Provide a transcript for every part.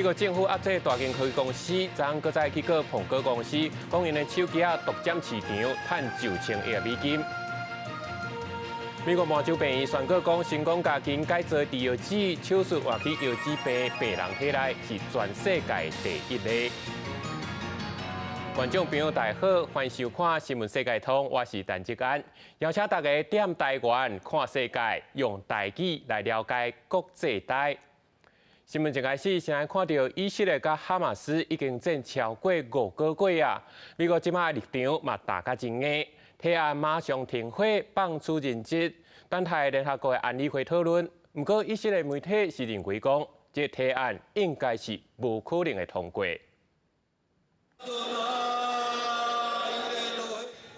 美國政府壓制大間科技公司，昨昏閣再去告蘋果公司，講𪜶的手機仔獨佔市場，趁9千億美金。美國麻州病院宣告講，成功共基因改造治腰子手術換去腰子病病人體內，是全世界第一例。觀眾朋友大家好，歡迎收看《新聞世界通》，我是陳志安，邀請大家踮台灣看世界，用台語來了解國際大。新聞一開始，先來看著以色列佮哈馬斯已經戰超過5個月啊！美國這擺立場嘛打甲真硬，提案馬上停火、放出人質，等待聯合國的安理會討論。毋過以色列媒體是認為講，這個提案應該是無可能會通過。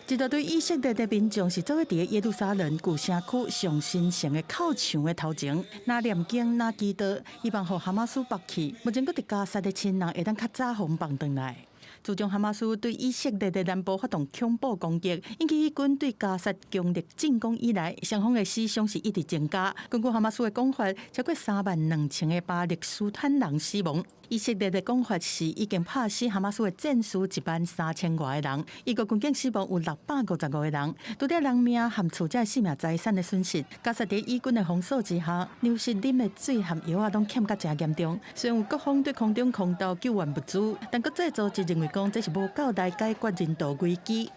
一大堆以色列的民眾是做伙佇耶路撒冷舊城區上神聖的哭牆的頭前，若念經若祈禱，希望予哈馬斯縛去。目前閣佇加薩的親人會當較早予放轉來。自從哈馬斯對以色列的南部發動恐怖攻擊，引起以軍對加薩強力進攻以來，雙方的死傷是一直增加。根據哈馬斯的講法，超過3萬2千个巴勒斯坦人死亡。以色列的講法是已經拍死哈馬斯的戰士1萬3千外个人，以國軍境死亡有655個人，除了人命和厝這性命財產的損失，加薩佇以軍的封鎖之下，流失啉的水和藥仔攏欠甲誠嚴重。雖然有各方對空中空投救援物資，但國際組織認為講這是無夠來解決人道危機。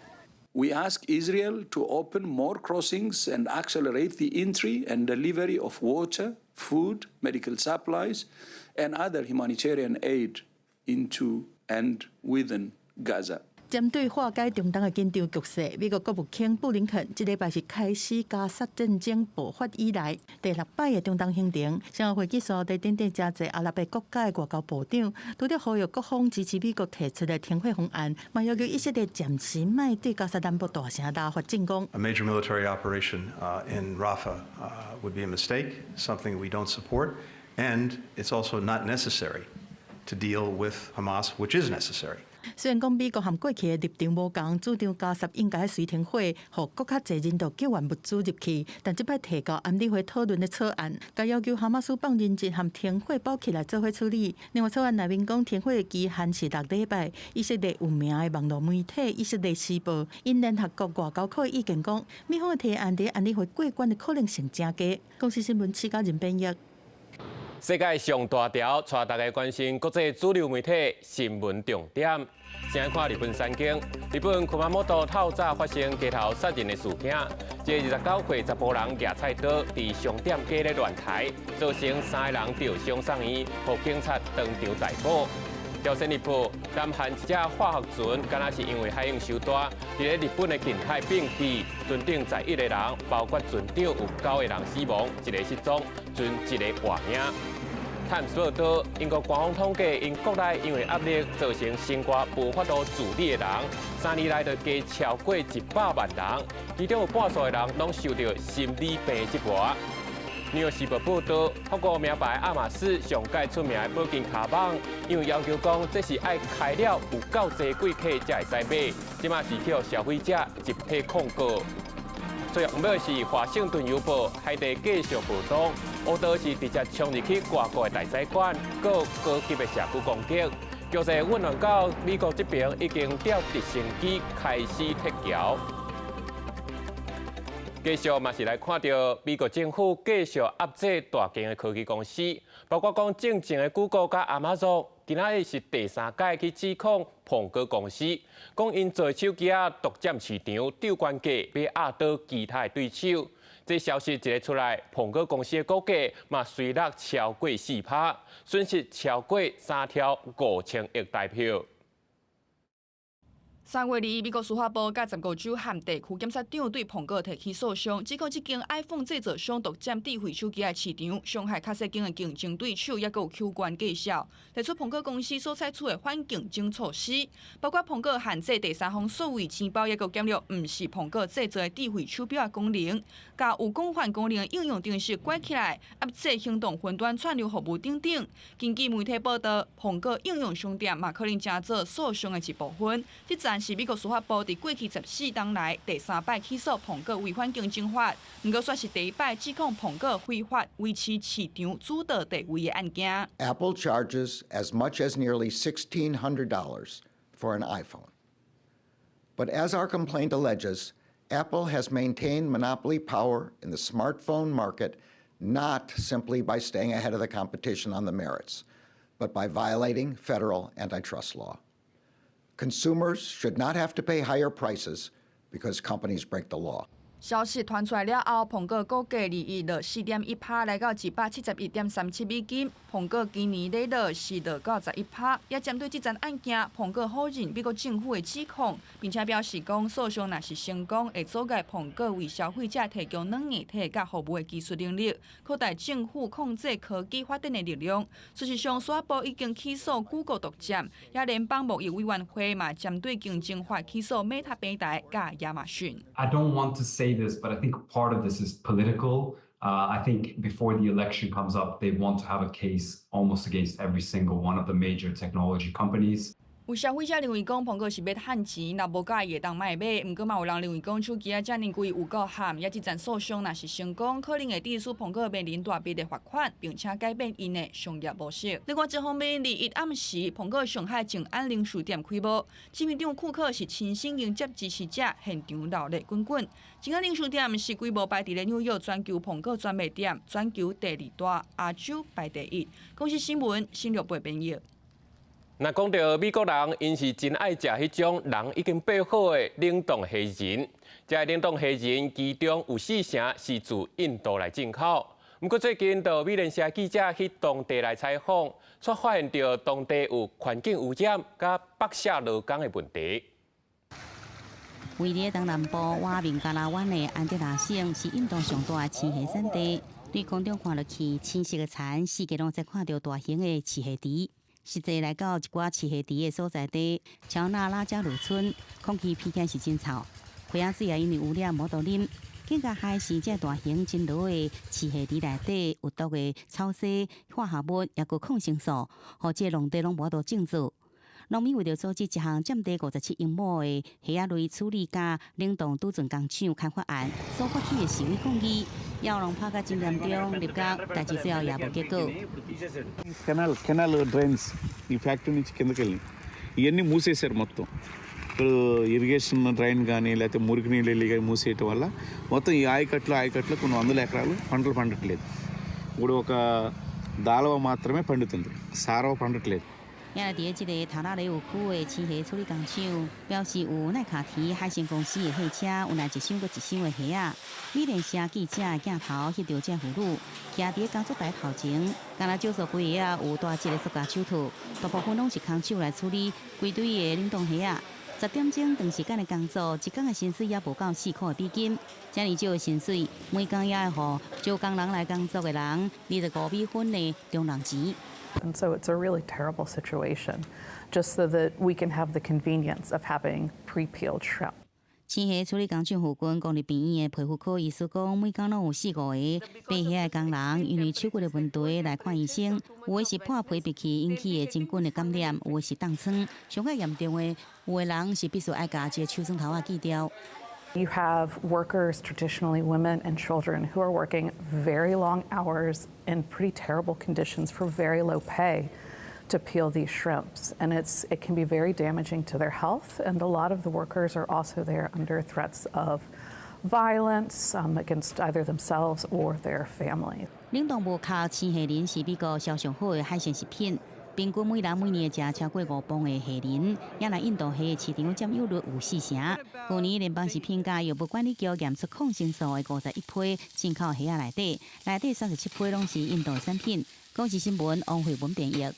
We ask Israel to open more crossings and accelerate the entry and delivery of water, food, medical supplies, and other humanitarian aid into and within Gaza. 針對化解中東的緊張局勢，美國國務卿布林肯這禮拜是開始加薩戰爭爆發以來第六擺的中東行程，先後會見沙地等等誠濟阿拉伯國家的外交部長，除了呼籲各方支持美國提出的停火方案，嘛要求以色列暫時莫對加薩南部大城拉法進攻。 A major military operation in Rafah would be a mistake, something we don't support, and it's also not necessary to deal with Hamas, which is necessary. 雖然講美國和過去的立場無仝，主張加薩應該隨停火，予閣較濟人道救援物資入去，但這擺提交安理會討論的草案，共要求哈馬斯放人質和停火綁起來做伙處理。另外，草案內面講停火的期限是6禮拜。以色列有名的網路媒體《以色列時報》引聯合國外交部意見講，美方的提案佇安理會過關的可能性誠低。公視新聞施嘉仁編譯。世界上大條，帶大家關心國際主流媒體新聞重點。先來看日本產經，日本熊本透早發生街頭殺人的事件，這29歲查埔人舉菜刀佇商店街咧亂刣，造成三个人著傷送院，予警察當場逮捕。朝鮮日報，南韓一隻化學船，敢若是因為海湧傷大，佇咧日本的近海並去，船頂11個人，包括船長有九個人死亡，一个失蹤，賰一个活命。泰晤士報道，英國官方統計，𪜶國內因為壓力造成生活無法度自理的人，3年來就加超過100萬人，其中有半數的人攏受著心理病折磨。紐約時報報道，法國名牌愛馬仕上蓋出名的寶金卡網，因為要求講這是愛開了有夠濟顧客才會使買，這馬是予消費者集體控告。最後尾是華盛頓郵報，海地繼續報道，烏刀是直接衝入去外國的大使館，閣高級的社區攻擊，局勢混亂到美國這邊已經調直升機開始撤僑。繼續嘛是來看著美國政府繼續壓制大間的科技公司，包括講進前的谷歌佮亞馬遜，今仔日是第三擺去指控蘋果公司，講𪜶做手機仔獨佔市場，鬥懸價，欲壓倒其他的對手。這消息一个出來，蘋果公司的股價嘛隨落超過4趴，損失超過3兆5千億台票。3月2日，美國司法部佮15個州和地區檢察長對蘋果提起訴訟，指控這間 iPhone 製造商獨佔智慧手機的市場，傷害較細間的競爭對手，抑閣有扣關計數，提出蘋果公司所採取的反競爭措施，包括蘋果限制第三方數位錢包，抑閣減弱毋是蘋果製造的智慧手錶的功能，共有廣泛功能的應用程式關起來，壓制行動雲端串流服務等等。根據媒體報道，蘋果應用商店嘛可能成做訴訟的一部分。這陣案是美國司法部佇過去14冬來第三擺起訴蘋果違反競爭法，毋過煞是第一擺指控蘋果非法維持市場主導地位的案件。 Apple charges as much as nearly $1,600 for an iPhone. But as our complaint alleges, Apple has maintained monopoly power in the smartphone market not simply by staying ahead of the competition on the merits, but by violating federal antitrust law. Consumers should not have to pay higher prices because companies break the law. 消息傳出來了後，蘋果股價二一落4.1趴，來到171.37美金。蘋果今年咧落是落到11趴。也針對這樁案件，蘋果否認美國政府的指控，並且表示講訴訟若是成功，會阻礙蘋果為消費者提供軟硬體佮服務的技術能力，擴大政府控制科技發展的力量。事實上，司法部已經起訴谷歌獨佔，也聯邦貿易委員會嘛針對競爭法起訴 Meta 平台佮亞馬遜。 I don't want to say this, but I think part of this is political. I think before the election comes up, they want to have a case almost against every single one of the major technology companies. 有消費者認為講蘋果是欲趁錢，若無佮意會當莫買。毋過嘛有人認為講手機仔遮爾貴有夠譀，也這樁訴訟若是成功，可能會致使蘋果面臨大筆的罰款，並且改變𪜶的商業模式。另外一方面，21暗時，蘋果上海靜安零售店開幕，執行長庫克是親身迎接支持者，現場熱淚滾滾。靜安零售店是規模排佇咧紐約全球蘋果專賣店，全球第二大，亞洲排第一。公視新聞，新六八編譯。若講到美國人，𪜶是真愛食彼種人已經掰好的冷凍蝦仁。這冷凍蝦仁其中有四成是自印度來進口。毋過最近，就美聯社記者去當地來採訪，卻發現著當地有環境污染佮剝削勞工的問題。位佇東南部瓦明加拉灣的安德拉省是印度上大的青蝦產地。對空中看落去，青色的田，四界攏會看著大型的飼蝦池。實際來到一寡飼蝦池的所在地，喬納拉加魯村，空氣鼻起來是真臭，溪仔水也因為污染無法度啉。更加害是這大型真老的飼蝦池內底有毒的草薙化合物，抑閣抗生素，予這農地攏無法度種植。農民為著阻止一項佔地57英畝的蝦仔類處理佮冷凍儲存工廠開發案所發起的示威抗議，也有人拍甲真嚴重，入獄，但是最後也無結果。 Canal canal drains ఈ ఫ్యాక్టరీ నుంచి కిందకి వెళ్ళి ఇవన్నీ మూసేశారు మొత్తం. ఇప్పుడు irrigation drain కానీ లేకపోతే మురికి నీళ్ళు వెళ్ళి కానీ మూసేయటం వల్ల మొత్తం ఈ ఆయకట్లు ఆయకట్లు కొన్ని వందల ఎకరాలు పంటలు పండట్లేదు. ఇప్పుడు ఒక దాలవ మాత్రమే పండుతుంది, సారవ పండట్లేదు. 也佇咧這个塔拉雷烏區的飼蝦處理工廠，表示有奈卡提海鮮公司的貨車有來一箱閣一箱的蝦仔。美聯社記者的鏡頭翕著這婦女，徛佇咧工作台頭前，敢若少數幾个仔有大隻的塑膠手套，大部分攏是空手來處理規堆的冷凍蝦仔。10點鐘長時間的工作，一工的薪水也無夠4塊的美金。遮爾少的薪水，每工也會予招工人來工作的人25美分的中人錢。 And so it's a really terrible situation, just so that we can have the convenience of having pre-peeled shrimp. 青蝦處理工廠附近公立病院的皮膚科醫師講，每工攏有四五個掰蝦的工人，因為手骨的問題來看醫生，有的是破皮拔去引起的真菌的感染，有的是凍瘡，上較嚴重的，有的人是必須愛共這个手指頭仔鋸掉。 You have workers, traditionally women and children, who are working very long hours in pretty terrible conditions for very low pay to peel these shrimps. And it can be very damaging to their health. And a lot of the workers are also there under threats of violence against either themselves or their families. 冷凍無殼青蝦仁是美國銷上好的海鮮食品，平均每人每年會食超過5磅的蝦仁，也來印度蝦的市場佔有率有四成。去年聯邦食品佮藥物管理局驗出抗生素的51批進口蝦仔內底，內底37批攏是印度的產品。公視新聞王慧文編譯。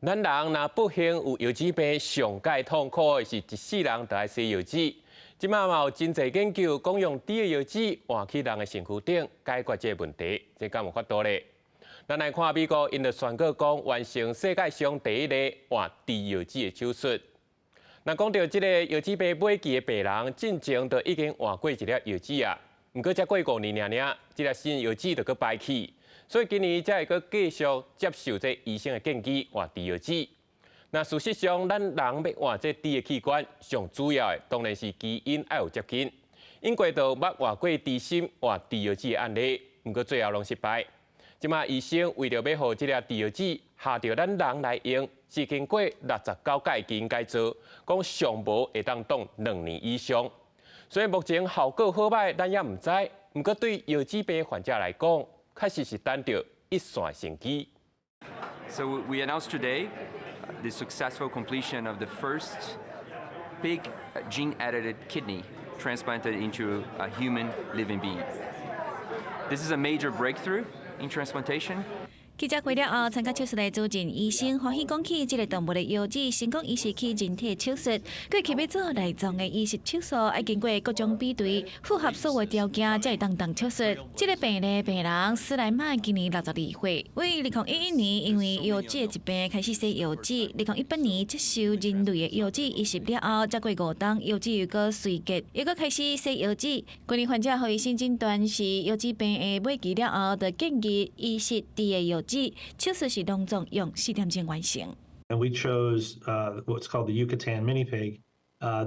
咱人若不幸有腰子病，上蓋痛苦的是一世人都愛洗腰子。這馬嘛有真濟研究講用豬的腰子換去人的身軀頂，解決這個問題，這敢有法度咧？咱來看美國，𪜶就宣告講完成世界上第一個換豬腰子的手術。若講著這个腰子病尾期的病人，進前就已經換過一粒腰子啊，毋過才過5年爾爾，這粒新腰子就閣排去，所以今年才會閣繼續接受這醫生的建議換豬腰子。那事實上，咱人欲換這豬的器官，上主要的當然是基因愛有接近。英國就捌換過豬心換豬腰子的案例，毋過最後攏失敗。這馬醫生為著欲予這粒豬腰子合著咱人來用，是經過69改基因改造，講上無會當擋2年以上。所以目前效果好䆀，咱猶毋知。毋過對腰子病患者來講，確實是等著一線生機。 So we announced today the successful completion of the first pig gene-edited kidney transplanted into a human living being. This is a major breakthrough in transplantation. 記者會了後，參加手術的主診醫生歡喜講起，這个動物的腰子成功移植去人體手術。過去欲做內臟的移植手術，愛經過各種比對，符合所有條件，才會當動手術。這个病例病人斯萊曼今年62歲，為2011年因為腰子的疾病開始洗腰子，2018年接受人類的腰子移植了後，才過5冬腰子又閣衰竭，又閣開始洗腰子。去年患者予醫生診斷是腰子病的尾期了後，就建議移植豬的腰子，手術是攏總用4點鐘完成。 And we chose what's called the Yucatan mini pig.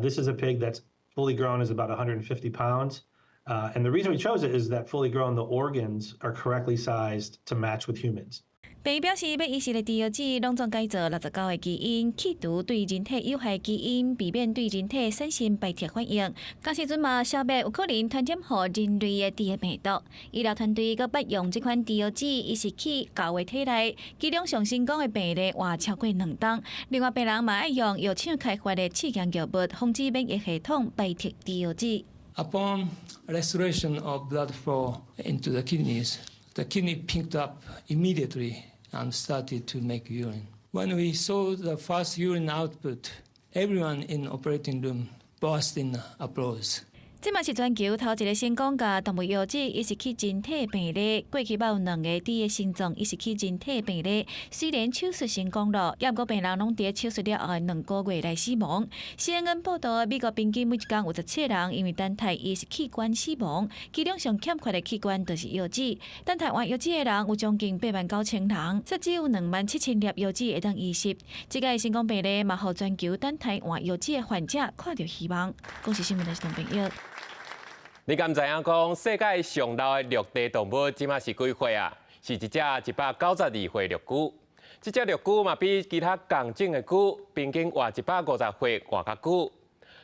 This is a pig that's fully grown is about 150 pounds. And the reason we chose it is that fully grown, the organs are correctly sized to match with humans. 病院表示，欲移植的豬腰子攏總改造69個基因，去除對人體有害基因，避免對人體產生排斥反應。仝時陣嘛，消滅有可能傳染予人類的豬的病毒。醫療團隊閣捌用這款豬腰子移植去猴的體內，其中上成功的病例活超過2冬。另外，病人嘛愛用藥廠開發的試驗藥物，防止免疫系統排斥豬腰子。 Upon restoration of blood flow into the kidneys, the kidney picked up immediately and started to make urine. When we saw the first urine output, everyone in operating room burst in applause. 這嘛是全球頭一个成功共動物腰子移植去人體病例，過去捌有兩個豬的心臟移植去人體病例，雖然手術成功了，猶毋過病人攏佇手術了後的2個月內死亡。CNN 報道，美國平均每一工有17人因為等待移植器官死亡，其中上欠缺的器官就是腰子。等待換腰子的人有將近8萬9千人，煞只有2萬7千粒腰子會當移植。這个成功病例嘛，予全球等待換腰子的患者看著希望。公視新聞的是董朋友。你敢知影講世界上老的陸地動物這馬是幾歲啊？是一隻192歲綠龜。這隻綠龜嘛比其他仝種的龜平均活150歲活較久。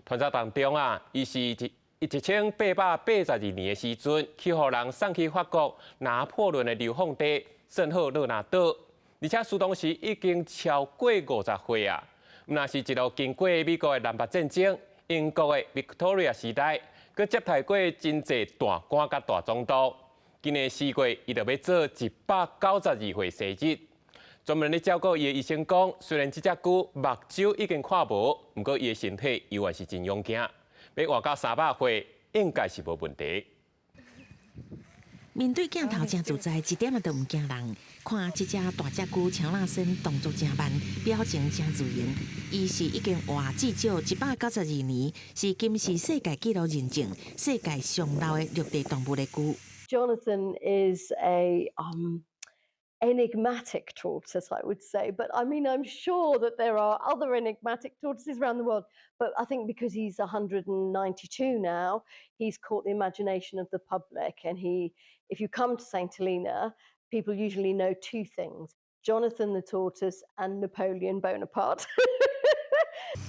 傳說當中啊，伊是1882年的時陣，去予人送去法國拿破崙的流放地聖赫勒拿島，而且伊當時已經超過50歲啊。毋但是一路經過美國的南北戰爭、英國的 Victoria 時代，閣接待過真濟大官佮大總督。今年4月，伊就欲做192歲生日。專門咧照顧伊的醫生講，雖然這隻龜目睭已經看無，毋過伊的身體猶原是真勇健，欲活到300歲應該是無問題。面對鏡頭誠自在，一點仔都毋驚人。看這隻大隻龜喬納森動作誠慢，表情誠自然。伊是已經活至少192年，是金氏世界紀錄認證世界上老的陸地動物的龜。 Jonathan is a enigmatic tortoise, I would say. But I mean, I'm sure that there are other enigmatic tortoises around the world. But I think because he's 192 now, he's caught the imagination of the public. And if you come to St. Helena, people usually know two things: Jonathan the tortoise and Napoleon Bonaparte.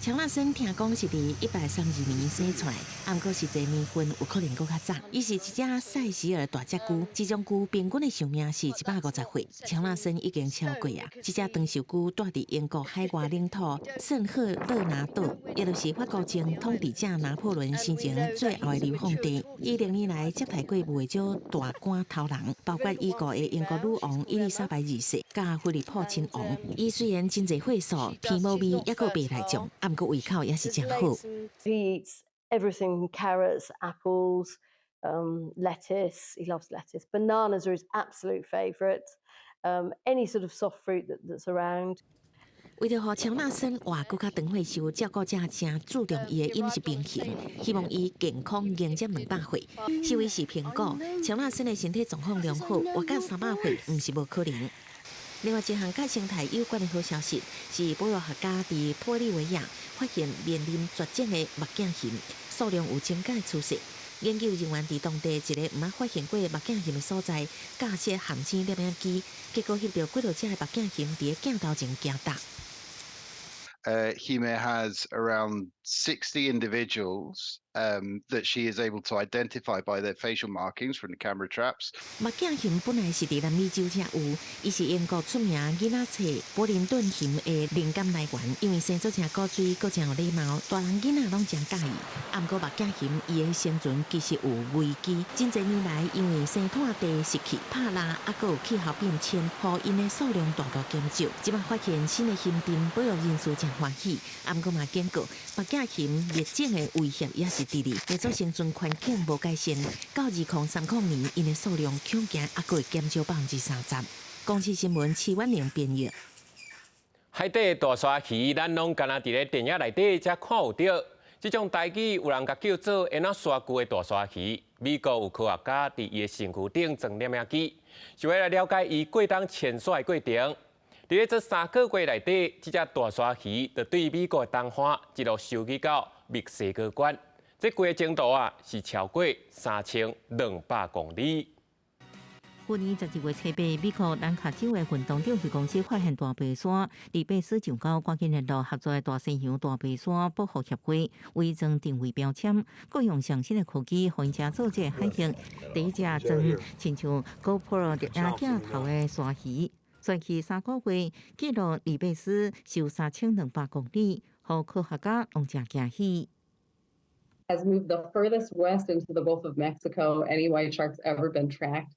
喬納森聽講是佇132年生出來，毋過實際年份有可能閣較早。伊是一隻塞舌爾大隻龜，這種龜平均的壽命是150歲。喬納森已經超過啊！這隻長壽龜蹛佇英國海外領土聖赫勒拿島，也就是法國前統治者拿破崙生前最後的流放地。伊歷年來接待過袂少大官頭人，包括已故的英國女王伊麗莎白二世、佮菲利普親王。伊雖然真濟歲數，皮毛味猶閣袂來重，毋過胃口也是誠好。 He eats everything: carrots, apples, lettuce. He loves lettuce. Bananas are his absolute favourite. Any sort of soft fruit that's around. 為著予喬納森活閣較長歲壽，照顧者誠注重伊的飲食平衡，希望伊健康迎接200歲。獸醫師評估，喬納森的身體狀況良好，活到300歲毋是無可能。另外一項佮生態有關的好消息，是保育學家佇玻利維亞發現面臨絕種的目鏡熊數量有增加的趨勢。研究人員佇當地一个毋捌發現過目鏡熊的所在，架設含星攝影機，結果翕著幾落隻的目鏡熊佇咧鏡頭前行動。 Hime has around 60 individuals that she is able to identify by their facial markings from the camera traps. 目鏡熊本來是佇南美洲才有，伊是英國出名囡仔冊柏靈頓熊的靈感來源。因為生做誠古錐，閣誠有禮貌，大人囡仔攏誠佮意。啊，毋過目鏡熊伊的生存其實有危機。真濟年來，因為生態地失去、拍獵，啊，閣有氣候變遷，予𪜶的數量大大減少。這擺發現新的熊陣，保育人士誠歡喜。啊，毋過嘛警告，目鏡熊滅種的威脅也是佇咧，若生存環境無改善，到2030年，𪜶的數量恐驚猶閣會減少30%。公視新聞徐婉玲編譯。海底大鯊魚，咱攏干焦佇咧電影內底才看有著。這種台語有人共叫做會若沙蛆的大鯊魚。美國有科學家佇伊的身軀頂裝攝影機，是欲來了解伊過冬遷徙的過程。佇咧這3個月內底，這隻大鯊魚就對美國的東岸一路游去到墨西哥灣。這規个程度啊，是超過3200公里。去年12月7日，美國南卡州的運動指揮公司發現大白鯊，禮拜四上交趕緊聯絡合作的大西洋大白鯊保護協會，為裝定位標籤，閣用上新的科技，予𪜶遮做這个海域第一隻裝親像 GoPro 攝影鏡頭的鯊魚。紲去3個月，記錄禮拜四游3200公里，予科學家攏誠驚喜。 Has moved the furthest west into the Gulf of Mexico any white shark's ever been tracked.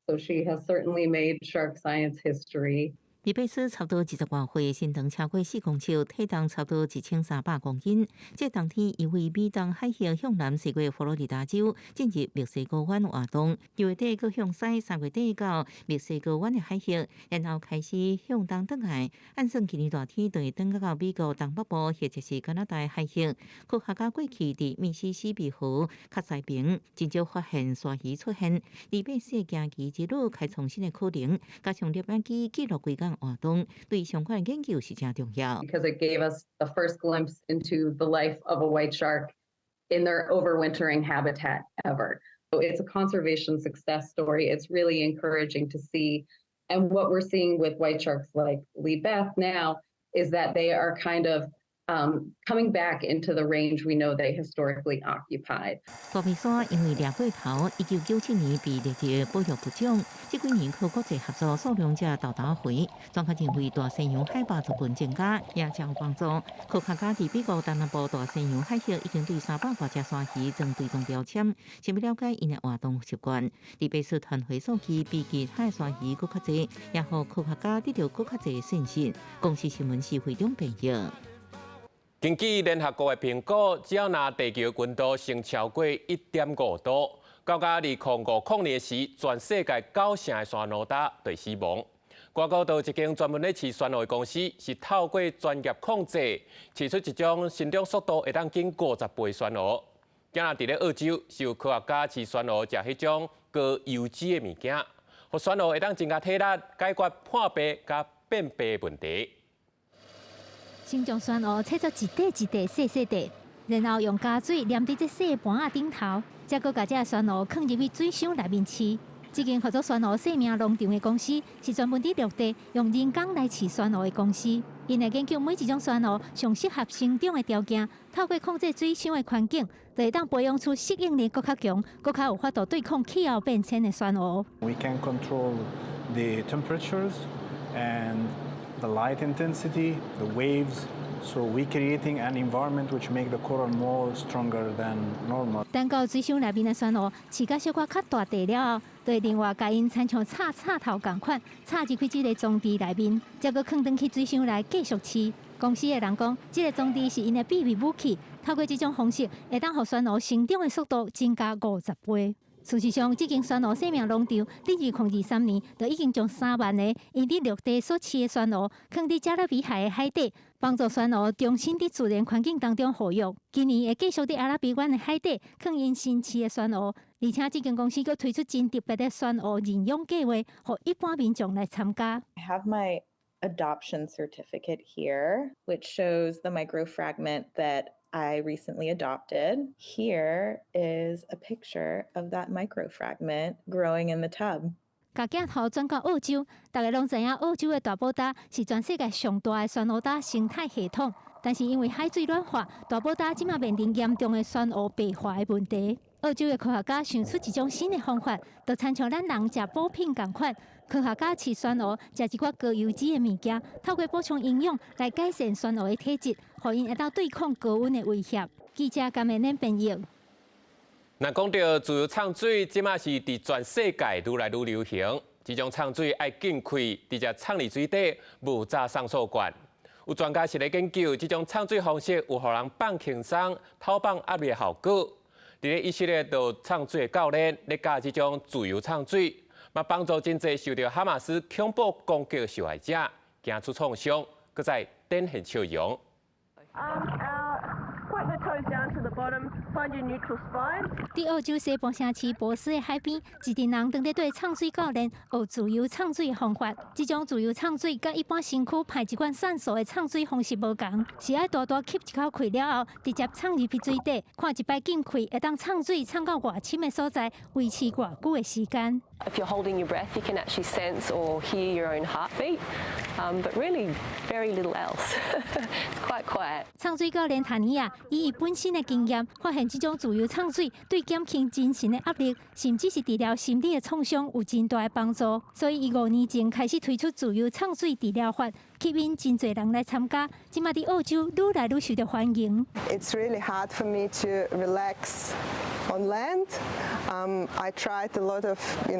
So she has certainly made shark science history. 禮拜四差不多20外歲，身長超過4公尺，體重差不多1300公斤。這冬天，伊對美東海峽向南駛過佛羅里達州，進入墨西哥灣活動。2月底閣向西，3月底到墨西哥灣的海域，然後開始向東轉來。按算今年熱天就會轉到美國東北部或者是加拿大海域。科學家過去佇密西西比河較西邊，真少發現鯊魚出現。禮拜四驚奇之旅開創新的可能，加上攝影機記錄規工活動，對相關研究是誠重要。 Because it gave us the first glimpse into the life of a white shark in their overwintering habitat ever. So it's a conservation success story. It's really encouraging to see. And what we're seeing with white sharks like Lee Beth now is that they are kind of coming back into the range we know they historically occupied. 大白鯊因為掠過頭，1997年被列入保育物種。這幾年靠國際合作，數量才沓沓回。專家認為，大西洋海豹族群增加也誠有幫助。科學家佇美國東南部大西洋海域已經對300外隻鯊魚裝追蹤標籤，想欲了解𪜶的活動習慣。禮拜四傳回數據比其他鯊魚閣較濟，也予科學家得著閣較濟信心。公視新聞是會長編譯。根據聯合國的評估，只要若地球溫度升超過1.5度，到2050年時，全世界九成的山路礁就會死亡。外國就一間專門咧飼珊瑚的公司，是透過專業控制，飼出一種生長速度會當緊50倍的珊瑚。今仔佇咧澳洲，是有科學家飼珊瑚食彼種高油脂的物件，予珊瑚會當增加體力，解決破病佮變白問題。先將珊瑚切做一塊一塊細細塊，然後用膠水黏佇這細盤仔頂頭，再閣共這珊瑚囥入去水箱內面飼。這間號做珊瑚生命農場的公司，是專門佇陸地用人工來飼珊瑚的公司。𪜶來研究每一種珊瑚上適合生長的條件，透過控制水箱的環境，就會當培養出適應力閣較強、閣較有法度對抗氣候變遷的珊瑚。 We can control the temperatures and the light intensity, the waves. So we creating an environment which make the coral more stronger than normal. 等到水箱內面的珊瑚飼甲小可較大塊了後，就會另外共𪜶親像插插頭仝款，插入去這个裝置內面，再閣囥轉去水箱內繼續飼。公司的人講，這个裝置是𪜶的秘密武器，透過這種方式，會當予珊瑚成長的速度增加50倍。事實上，這間酸鱸生命農場佇2023年就已經將3萬個𪜶佇陸地所飼的酸鱸，囥佇加勒比海的海底，幫助酸鱸重新佇自然環境當中復育。今年會繼續佇阿拉比灣的海底囥𪜶新飼的酸鱸，而且這間公司閣推出真特別的酸鱸認養計劃，予一般民眾來參加。 I have my adoption certificate here, which shows the microfragment that I recently adopted. Here is a picture of that microfragment growing in the tub. 共鏡頭轉到澳洲，大家攏知影澳洲的大堡礁是全世界上大的酸鱸礁生態系統，但是因為海水暖化，大堡礁這馬面臨嚴重的酸鱸白化的問題。澳洲的科學家想出一種新的方法，就親像咱人食補品仝款，科學家飼酸鱸食一寡高油脂的物件，透過補充營養來改善酸鱸的體質，予𪜶會當對抗高溫的威脅。記者甘美恁編譯。若講到自由藏水，這馬是佇全世界愈來愈流行。這種藏水愛禁氣，直接藏佇水底，無紮送數管。有專家是咧研究，這種藏水方式有予人放輕鬆、透放壓力的效果。佇咧以色列就藏水的教練咧教這種自由藏水，嘛幫助真濟受著哈馬斯恐怖攻擊的受害者，行出創傷，閣再展現笑容。 Point the toes down to the bottom, find your neutral spine. 佇澳洲西部城市珀斯的海邊，一陣人當咧綴藏水教練學自由藏水的方法。這種自由藏水佮一般身軀排一管酸素的藏水方式無仝，是愛大大吸一口氣了後，直接藏入去水底，看一擺禁氣會當藏水藏到偌深的所在，維持偌久的時間。 If you're holding your breath, you can actually sense or hear your own heartbeat, but really very little else. It's quite quiet. 藏水教練塔尼亞以伊本身的經驗，發現這種自由藏水對減輕精神的壓力，甚至是治療心理的創傷有真大的幫助。所以，伊5年前開始推出自由藏水治療法，吸引真濟人來參加。這馬佇澳洲愈來愈受著歡迎。 It's really hard for me to relax on land. I tried a lot of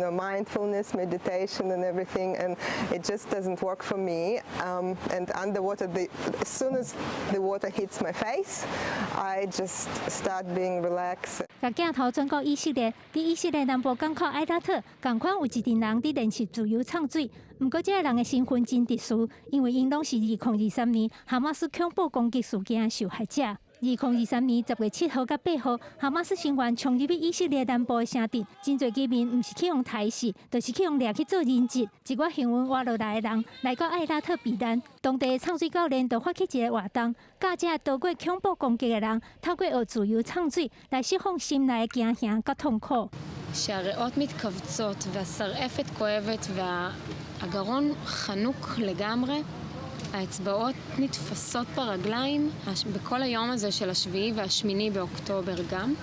mindfulness, meditation and everything, and it just doesn't work for me. And underwater, as soon as the water hits my face, I just start being relaxed. 共鏡頭轉到以色列，佇以色列南部港口埃拉特，仝款有一陣人佇練習自由藏水。毋過，這个人的身份真特殊，因為𪜶攏是2023年哈馬斯恐怖攻擊事件的受害者。2023年10月7號佮8號，哈馬斯成員衝入去以色列南部的城鎮，真濟居民毋是去予刣死，就是去予掠去做人質。一寡幸運活落來的人來到埃拉特避難，當地的藏水教練就發起一个活動，教這個逃過恐怖攻擊的人，透過學自由藏水來釋放心內的驚嚇佮痛苦。 שהריאות מתכווצות והסרעפת כואבת והגרון חנוק לגמרי, האצבעות נתפסות ברגליים בכל היום הזה של 7 וה-8 באוקטובר גם,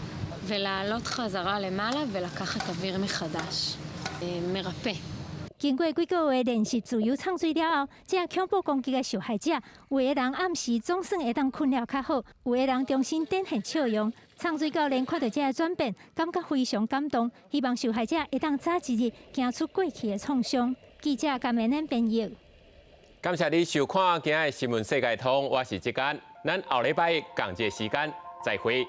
ולעלות חזרה למעלה ולקחת אוויר מחדש. מרפא. 經過幾個月練習自由藏水了後，這恐怖攻擊的受害者，有的人暗時總算會當睏了較好，有的人重新展現笑容。藏水教練看著這个轉變，感覺非常感動，希望受害者會當早一日行出過去的創傷。記者甘美恁編譯。感謝你收看今仔的新聞世界通，我是志剛，咱後禮拜仝一个時間再會。